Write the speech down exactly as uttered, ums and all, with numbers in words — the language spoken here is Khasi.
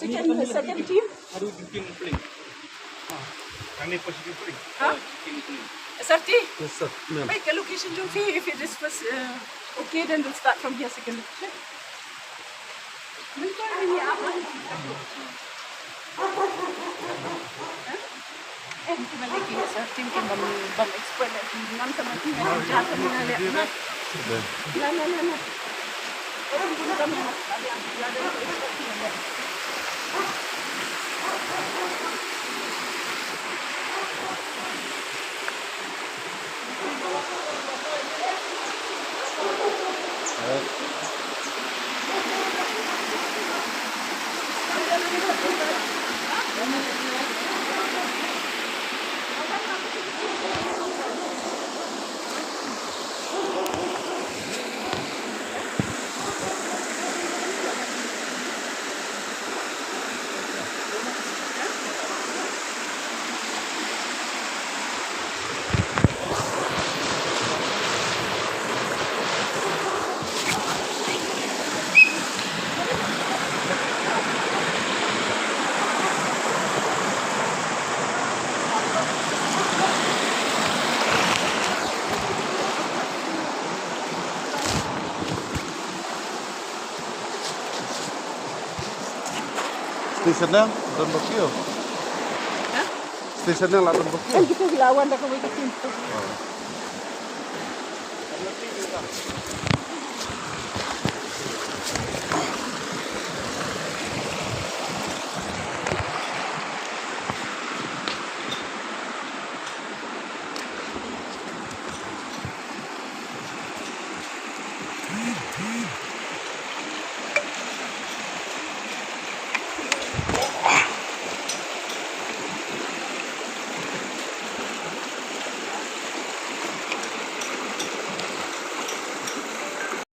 Second, second team. Aduh, bikin peling. Kami posisi peling. Ha? Bikin peling. S R T? Yes, sir. Ma'am. Baik, ke location jong phi, if it is first, uh, okay, then we'll start from here, second location. Mentol ini apa? Eh, ki malik ki sa tin ki bam, bam expert la ki nam sama ki na ja sama na le na. Na, na, na, na. Station na don ba kiew. Ha? Station na la don ba kiew. Kan kita lawan dah kawai kita.